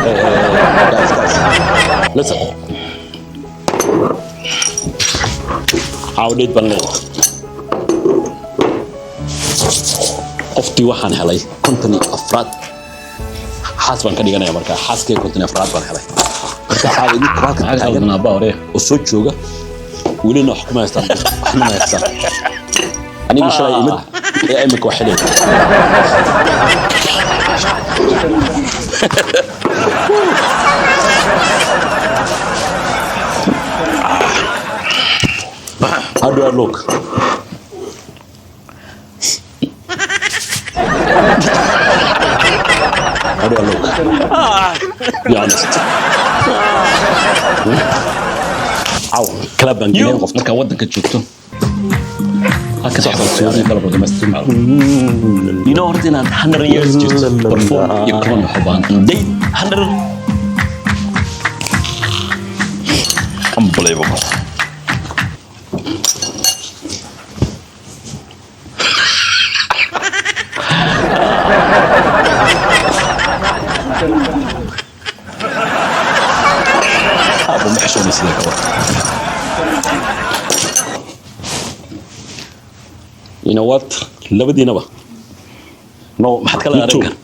Hey, hey, hey, guys, guys, listen. Caawa date baan leeyahay. Qoftii waxaan helay 54aad, xaas baan ka dhiganaya. Markaa xaaskay 54aad baan helay. Marka caawa idinku halkan Maxaa ka taagan qaldan, aabba hore? oo soo jooga, welina wax kuma haystaan, waxna ma haystaan. Aniga shalay imid ee imika wax xidhay. How do I look? How do I look? Be honest. Caawa club baan gelin qof. Markaa waddanka joogto, halka xabadsoodii malab lagama isticmaalo. You know horta inaad 100 years jirto, Barfuun iyo cologne waxa u baahan date 100. Unbelievable. Aabba, ma xishoonay sidee ka war? You know what? Labadiinaba. No, maxaad kala You too. arrinkan?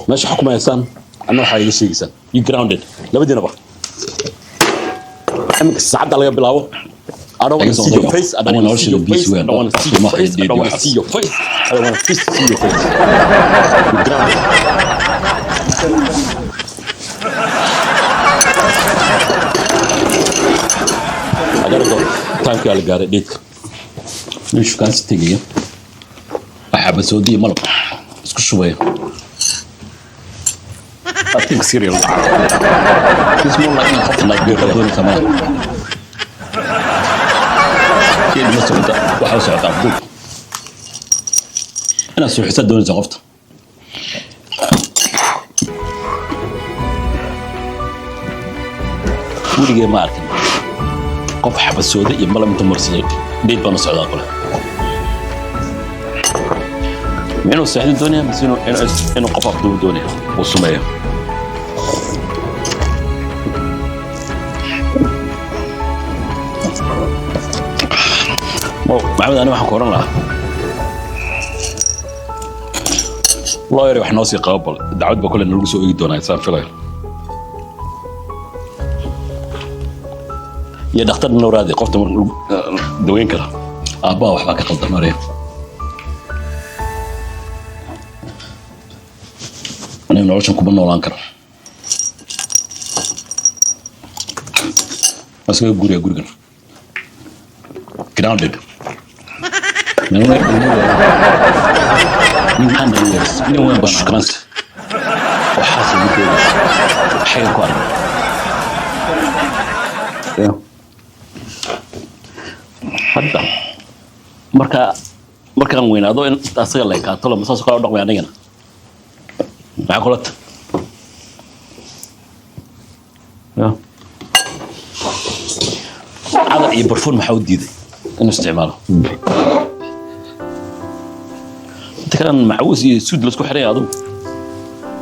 Meesha xukumaysaan, anna waxaa iga sheegaysaan. You grounded. Labadiinaba. Iminka saacadda laga bilaabo, I don't want to see your face. I don't want to see your face. I don't want to see your face. I don't want to see your face. I don't want to see your face. You grounded. I gotta go. Timekii la gaaray date-ka. Nin shukaansi tegaya waa xabasoodiya malab isku shubaya. I think cereal. It's more like inaad qofka Like beer. doonaysa malaha. Geed ma socota, waxaa u socotaa afduub, inaad suuxisaad doonaysa qofta. Weligee ma arkin qof xabasooda iyo malab inta marsaday date baan u socdaa qole. Ma inuu seexdin doonaya mise inuu qof afduubu doonaya uu sumeeyo? Maxamed, ani waxaan ku oran lahaa lawyer wax noo sii qabo. Bal dacwad ba kole nalagu soo eegi doonaa, saan filayo, iyo dhakhtar noo raadi qofta marka lagu daweyn kara. Aabbaha waxbaa ka qaldan maraya. Aniga noloshan kuma noolaan karo. Waa iskaga guriga gurigan. Grounded. Nin 100 years, nin weyn ba shukaansi waxaas ugu doonaysa, xagan ku arag. Hadda marka markaan weynaado in asaga la ekaato lama saas oo kale u dhaqmay anigana. Maxaa kula ta? Ya. Cadar iyo barfuun maxaa u diiday inuu isticmaalo? Inta kalen macawis iyo suud laisku xiray, adigu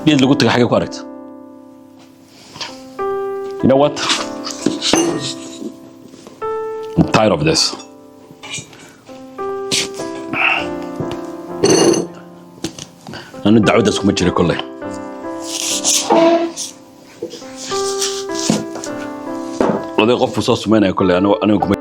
geed lagu taga, xagee ku aragta? You know what? I'm tired of this. Anu dacwaddaas kuma jira kolley. Oday qof buu soo sumeynaya kolley, aniga kuma.